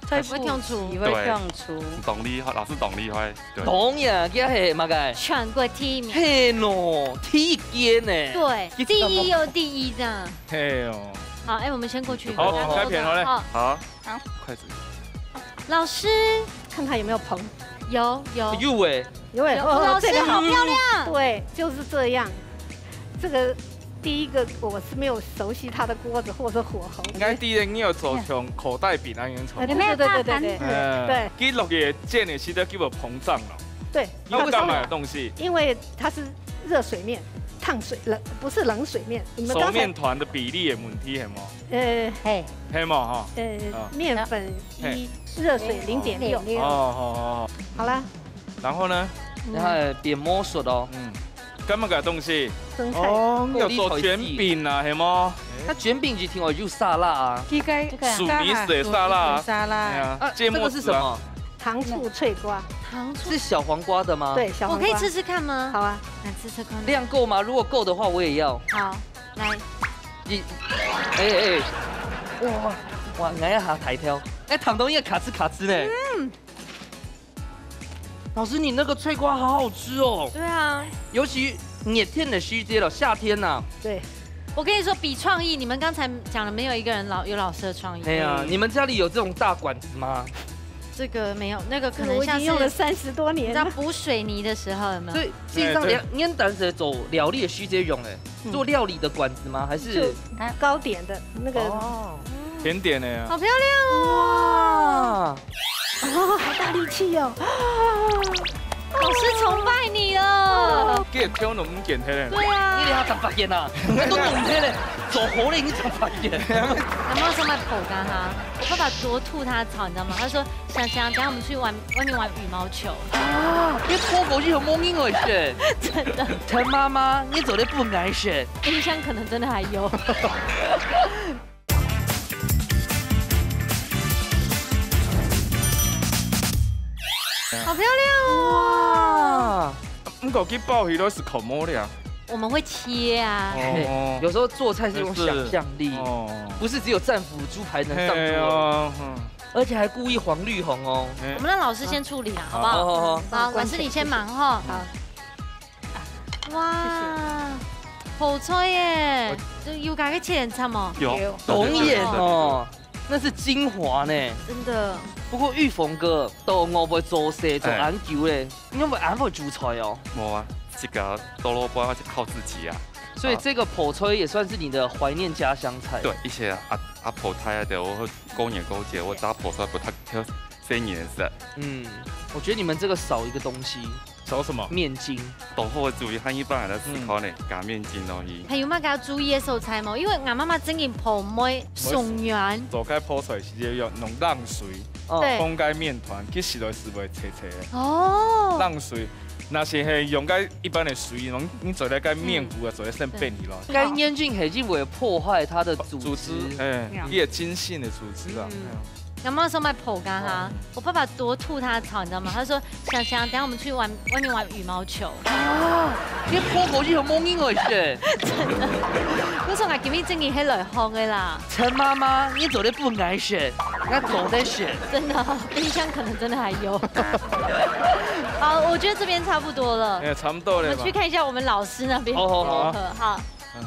菜会跳出。会跳出。对。當厲害，老師當厲害。对。當然，佢係麼个？全國第一名。係喏，第一个呢。对，第一又第一这样。係哦。好，哎，我们先过去。好，好，好，开片，好嘞。好。好。 好。筷子。老师。看看有没有蓬。有，有。有欸。有欸，有，哦，老师，这个好。好漂亮。对，就是这样。这个第一个我是没有熟悉它的锅子或者火候。应该第一个你有做像口袋饼那样做。哎，对，对，对，对，对，对。哎，对。佢落去煎个时候，佢會膨胀了。对。你要干嘛的东西？因为它是热水面，烫水，冷，不是冷水面。你们刚才熟面团的比例的问题，系吗？ 呃，嘿。係無吼？呃，啊。面粉一，嘿。热水零点六。哦，好，好，好。好啦。然后呢？嗯。然后变魔术哦。嗯，干嘛个东西？生菜。哦，你有做卷饼啊，系吗？它卷饼就听我有沙拉啊。这个，这个。薯泥水沙拉啊。薯泥水沙拉。哎呀，啊，芥末籽啊。这个是什么？糖醋脆瓜。糖醋。是小黄瓜的吗？对，小黄瓜。我可以吃吃看吗？好啊。来吃吃看。量够吗？如果够的话，我也要。好。 来。你，哎，哎，哇，哇，咬一下大條。哎，糖到一个卡吱卡吱呢。嗯。老师，你那个脆瓜好好吃哦。对啊。尤其热天的时节了，夏天呐。对。我跟你说，比创意，你们刚才讲的没有一个人老，有老师的创意。哎呀，嗯。你们家里有这种大管子吗？这个没有，那个可能像是，我已经用了三十多年了。你知道补水泥的时候有没有？所以事实上，哎，对。连，连当时做料理的时节用的。 嗯。做料理的管子吗？还是？就糕点的那个。哦。甜点的啊。好漂亮哦。哇。哦，好大力气哦。老师崇拜你了。这个挑拢毋见忒咧。对啊。你连十八件啊，还都弄忒咧，做好了已经十八件。有没有上面口干哈？我爸爸多吐他的槽，你知道吗？他说 香香，等下我们去玩，外面玩羽毛球。啊，你脱口秀有没有人会选？真的。陈妈妈，你走的不碍事。冰箱可能真的还有。好漂亮哦！哇！不过佢包起来是口摸的啊。我们会切啊。哦。有时候做菜是用想象力，是。哦。不是只有战斧猪排能上桌而已。嘿啊，嗯。 而且还故意黄绿红哦。哎。我们让老师先处理啦，好。好不好？好，好，好。好，老师你先忙哈。好。哇，谢谢。好脆耶！我就有加个芡实吗？有，有。当然哦，对，对，对，对，对。那是精华呢。真的。不过玉峰哥，到我会做事做恁久嘞，你有没有恁会煮菜哦？无啊，自家多萝卜要靠自己啊。所以这个泡菜也算是你的怀念家乡菜。对，以前啊，阿，阿婆太太的，我会 过年过节，我打泡菜不太挑生意人食。嗯，我觉得你们这个少一个东西。少什么？面筋。当好个主意，还一般人来思考呢，嗯。加面筋落去。还有么个要注意的所在吗？因为俺妈妈真个泡妹松软。做个泡菜是要用冷水，哦。对。冲个面团，其实都是会脆脆的。哦。冷水，若是系用个一般的水，你做了个面糊啊，嗯。做了生变你咯。对。该面筋系因为破坏它的组织。组织，哎，嗯。伊个筋性的组织啊。嗯。 阿妈说买破干哈，哦。我爸爸多吐他的槽，你知道吗？他说：“香香，等下我们去玩，外面玩羽毛球。”啊，你个婆婆就有毛病哦，是？真的。我说：“我今日正经黑来学的啦。”陈妈妈，你做的不碍事，我做得事。真的哦，冰箱可能真的还有。好，我觉得这边差不多了。哎，差不多了吧？我们去看一下我们老师那边好，好，好。如何。好。嗯。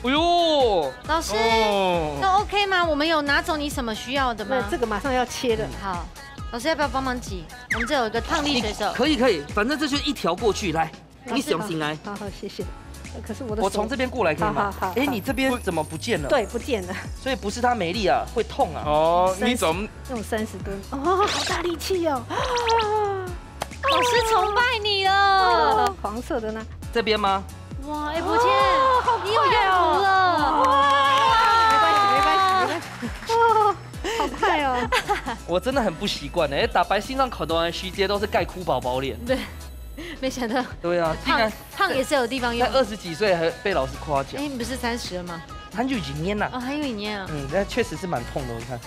哎呦，老师，哦。都OK吗？我们有拿走你什么需要的吗？那这个马上要切了。嗯。好，老师要不要帮忙挤？我们这有一个烫力水手。你可以，可以，反正这就一条过去，来，你小心来。好，好，谢谢。呃，可是我的手，我从这边过来可以吗？好，好，好，哎，好。你这边怎么不见了？对，不见了。所以不是它没力啊，会痛啊。哦，三十，你怎么？用三十多，哦，好大力气哦。 老师崇拜你了。哦，黄色的呢？这边吗？哇，哎，伯谦，哦，好快哦。你有用途了。哇，没关系，没关系，没关系。哦，好快哦。我真的很不习惯哎，大擺身上看到的細節都是蓋哭寶寶臉。对，没想到对啊，竟然胖，胖也是有地方用。在二十几岁还被老师夸奖。哎，你不是三十了吗？还有一年呐。哦，还有一年啊。嗯，那确实是蛮痛的，我看。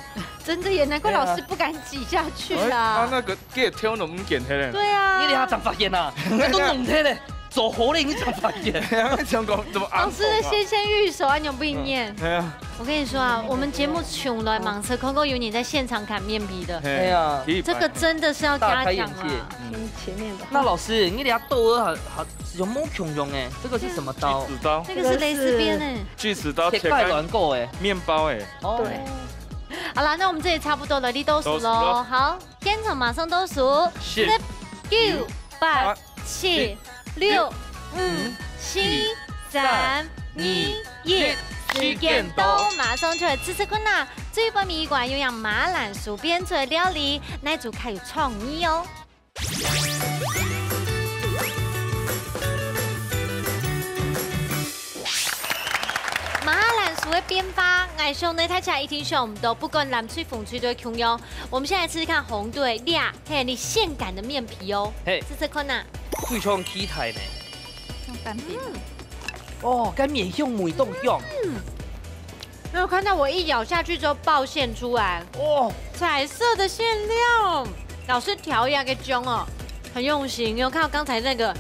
真的耶，难怪老师不敢挤下去啊。哎，他那个 佢个頭都毋見忒咧。對啊。你等下正發現啊，你都弄忒咧，做好咧，你正發現。想講怎麼老師的纖纖玉手，按鈕不一念。哎呀，我跟你說啊，我們節目從來吂試看過有人在現場擀面皮的。哎呀，這個真的是要嘉獎啊。大開眼界。嗯。先前面吧。那老師，你等下刀啊，好，有沒有共樣哎？這個是什麼刀？鋸齒刀。那個是蕾絲邊哎。鋸齒刀切開切開，卵糕哎。麵包哎。哦。對。好啦，那我們這裡差不多了，你倒數囉。倒數囉。好。 現場馬上倒數，十、十、九、八、八、七、七、六、六、五、五、四、四、三、三、二、二、一，一，時間到，時間到。馬上就來試試看啊！最尾一關用馬鈴薯變出來料理，哪組較有創意哦？ 馬鈴薯个變化，𠊎想呢大家一定想毋到，不管藍隊、紅隊都共樣。我們先來試試看紅隊，這係你現擀的麵皮哦。嘿。試試看啊。非常期待呢。用乾皮。嗯。哦，乾麵香味當香。嗯。 没有看到我一咬下去之後爆線出來。哦。彩色的餡料，老師調一下个醬哦，很用心。你有看到剛才那個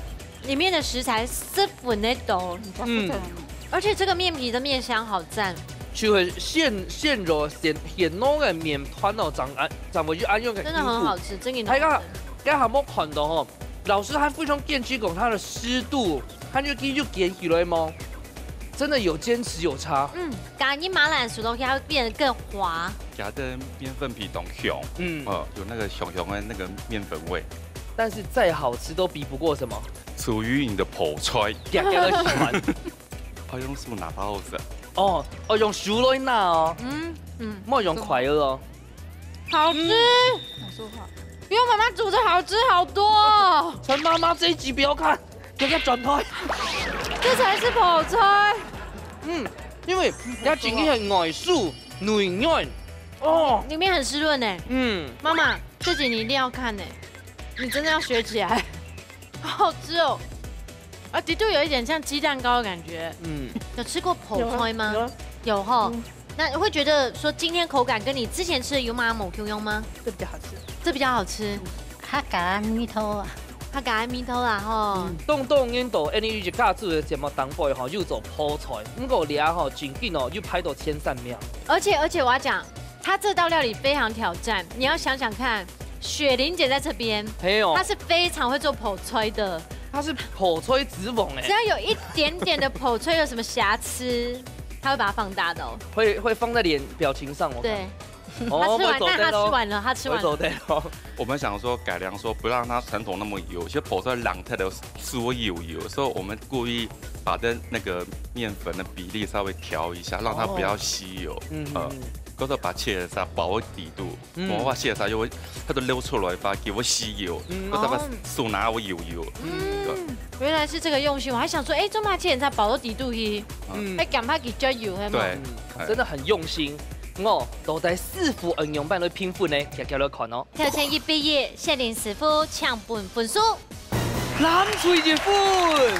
裡面的食材十分个多，嗯。而且這個麵皮的麵香好讚。就係現，現做現，現弄个麵團哦，正恁，正會有恁樣个真的很好吃，真的很好吃。大家，大家有沒有看到哦？老師還非常堅持講它的濕度，它就繼續捲起來嗎？ 真的有堅持有差。嗯，加入馬鈴薯落去，它會變得更滑。加的麵粉皮當香，嗯。呃，有那個香香的那個麵粉味。但是再好吃都比不過什麼？屬於你的泡菜。家家都喜歡。泡菜用手拿把好食。哦，哦，用手來拿哦。嗯，嗯。莫用筷子哦。 好吃。嗯。老師好。比我媽媽煮的好吃好多哦。陳媽媽這一集不要看，給她轉台。這才是泡菜。嗯，因為它整體很外酥、軟軟。哦。裡面很濕潤欸。嗯。媽媽，這集你一定要看欸，你真的要學起來。 好好吃哦。啊，的確有一點像雞蛋糕的感覺。嗯。有吃過泡菜嗎？有啊，有啊。有吼。嗯。那會覺得說今天口感跟你之前吃的有麼个無共樣嗎？這比較好吃。這比較好吃。較加味道啊。較加味道啦，吼。嗯。當多人都恁呢一家族个節目當中吼，有做泡菜，毋過這吼，正經哦，有排到前三名。而且，而且我要講， 它這道料理非常挑戰，你要想想看，雪玲姐在這邊，嘿哦。她是非常會做泡菜的。她是泡菜之王欸。只要有一點點的泡菜有什麼瑕疵，她會把它放大的哦。會，會放在臉表情上，我看。對。哦，她吃完，我走掉咯。但她吃完了，她吃完了。我走掉咯。我們想說改良說不讓它傳統那麼油，其實泡菜冷掉的酥油油，所以我們故意把這那個麵粉的比例稍微調一下，讓它不要吸油。哦。嗯，呃，嗯，嗯。 嗰度把切沙包个底肚，嗯。無法切沙，因為佢都流出來吧，叫我吸油，嗯。嗰度把手拿我油油。嗯，對。原來是這個用心，我還想說，欸，做麼个切沙包到底肚去？嗯。還感覺佢較油，係嗎？對。嗯，哎。真的很用心。哦，到底師傅恁樣般來評分呢？遽遽來看哦。挑戰一比一，雪玲師傅請分分數。 藍隊一分。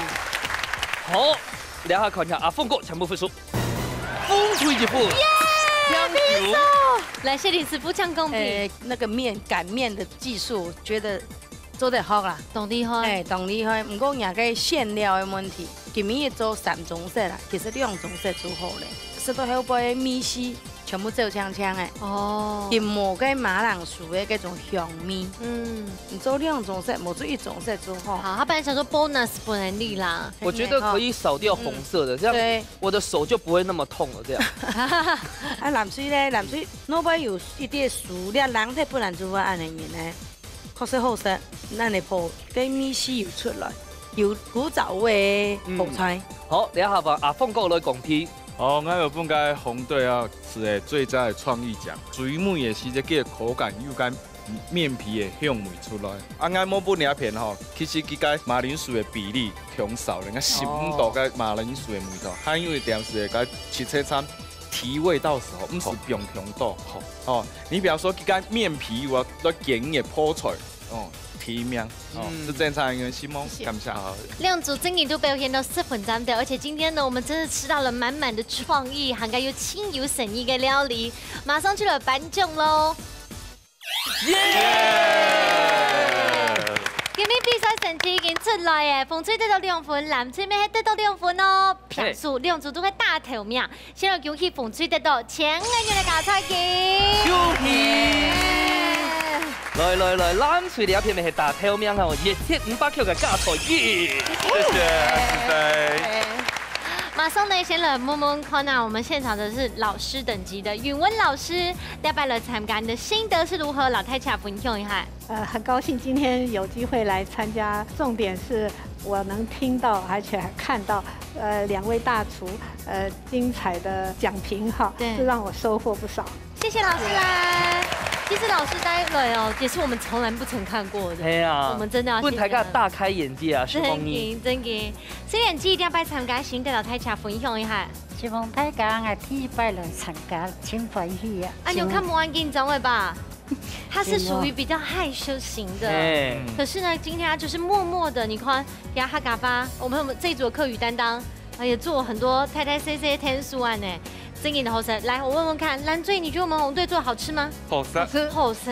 好，這下看一下阿峰哥全部分數。紅隊一分。耶，平手。來，雪玲師傅請公平。欸，那個麵，擀麵的技術，覺得做得好啦。當厲害。欸，當厲害。毋過若个餡料个問題，今晡日做三種色啦，其實兩種色就好咧。食到後背个味緒 全部走淨淨欸。哦。佢無該馬鈴薯个該種香味。嗯。你做兩種色，無做一種色就好。好，他本來想說bonus分你啦。我覺得可以少掉紅色的，嗯。這樣，對。我的手就不會那麼痛了，這樣。啊，藍隊咧，藍隊，若無有一點熟，你冷忒本來就會恁樣呢。 確實好食，恁樣个泡，該味緒有出來，有古早味个泡菜。嗯。好，這下換阿峰哥來講題。好，𠊎有分該紅隊啊，係个最佳个創意獎。最尾个時節，佢个口感又該面皮个香味出來。啊，𠊎無分你一片吼，其實佢个馬鈴薯个比例忒少了，𠊎食毋到个馬鈴薯个味道。還有一點係，个七七餐提味道時候，毋係放忒多。哦，你比方說，佢个面皮，我來煎个泡菜，哦，提名，哦，嗯。係正常个，希望，謝謝。感謝。好。兩組真的都表現到十分讚的，而且今天呢，我們真的吃到了滿滿的創意，還有盡有誠意的料理，馬上就來頒獎嘍。 耶！今日比賽成績已經出來了，紅隊得到兩分，藍隊乜係得到兩分哦。平手，兩組都係打頭名，先來恭喜紅隊得到千元个加菜金。恭喜！耶！來來來，藍隊這片乜係打頭名哦，一千五百塊个加菜金。謝謝，謝謝。 馬上呢，先來問問看啊，我們現場的是老師等級的允文老師，這擺來參加，你的心得是如何？摎大家分享一下。呃，很高興今天有機會來參加，重點是我能聽到，而且還看到，呃，兩位大廚，呃，精彩的講評哈，對。這讓我收穫不少。 謝謝老師來。其實老師帶來哦，也是我們從來不曾看過的。哎呀，我們真的要謝謝他。分大家大開眼界啊，徐鳳儀。真的，真的。雖然只一定要參加，先摎大家分享一下。希望大家，𠊎第一擺來參加，真歡喜啊。啊，你有看無恁緊張个吧？他是屬於比較害羞型的，哎。可是呢，今天他就是默默的，你看，給他哈嘎巴，我們有這一組的客語擔當， 哎呀，做很多大大細細个天數啊呢。真的好食。來，我問問看，藍隊，你覺得我們紅隊做得好吃嗎？好食。好吃。好食。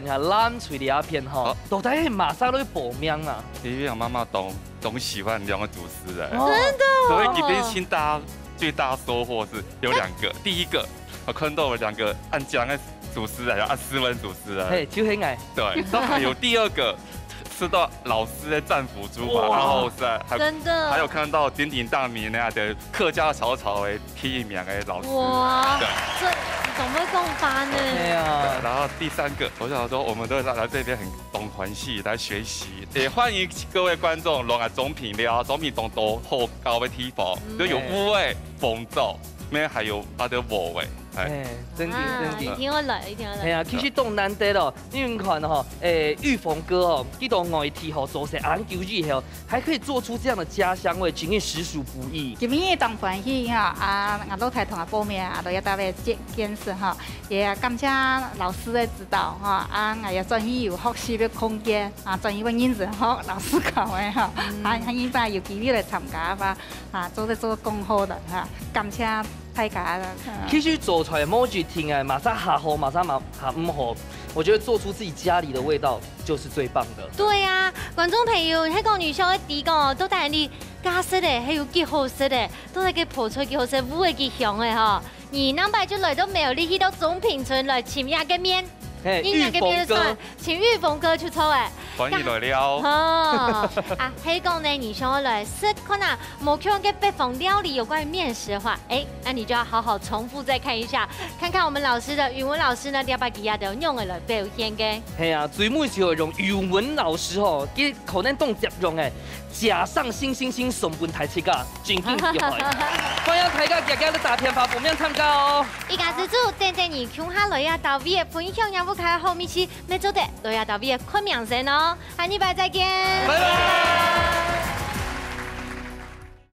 你看藍隊這片吼，好。到底係麼儕來報名啊？因為我媽媽當，當喜歡兩個主持人。哦。真的哦。所以今天新大最大收穫是有兩個。第一個，我看到有兩個恁靚个主持人，有恁斯文主持人。嘿，就係𠊎。對，然後還有第二個， 吃到老師个戰斧豬扒，哇。然後再還，真的。還有看到鼎鼎大名那樣的客家小炒的第一名的老師。哇，對。這怎麼會共發呢？對啊。對，然後第三個，我想說，我們都來，來這邊很，當歡喜來學習，也歡迎各位觀眾來總評了，總評當多好搞的地方，嗯。就有烏味、紅棗，那邊還有它的五味，哎。哎，真的，啊，真的。一定要來，一定要來。哎呀，其實當難得咯， 因為你看吼，誒，玉峰哥哦，去到外地吼，做事恁久以後，還可以做出這樣的家鄉味，真係實屬不易。今日當歡喜哈，啊，𠊎老弟同𠊎報名，啊，來這搭位見，見識哈，也感謝老師个指導哈，啊，𠊎也轉去有學習个空間，啊，轉去問認識學老師教个哈，嗯。啊，啊，現在有機會來參加吧，啊，做得做更好了哈，感謝 大家啦。其實做菜無一定啊，麼儕較好，麼儕嘛較毋好。我覺得做出自己家裡的味道就是最棒的。對啊，觀眾朋友，你看講女生个底講哦，到底你家食个，還有幾好食个，到底个泡菜幾好食，烏个幾香个吼。你兩擺就來到苗栗，去到中平村來尋這个面，嘿，人家个面就算，玉峰哥。 請玉峰哥出錯誒。歡迎來了。哦，啊，係講呢，你想要來食看啊，無共樣个北方料理有關於麵食的話，誒，那你就要好好重複再看一下，看看我們老師的，允文老師呢，這擺佢兜仰仔來表現个。係啊，最尾就用允文老師吼，佢可能當接用誒，加上星星星送分大自家，真緊要來。歡迎大家遽遽來打電話報名參加哦。一家之煮，等等你共下來啊，到位个分享也不開好味緒。 乜做得來啊，到位个看明星哦，下禮拜再見。拜拜。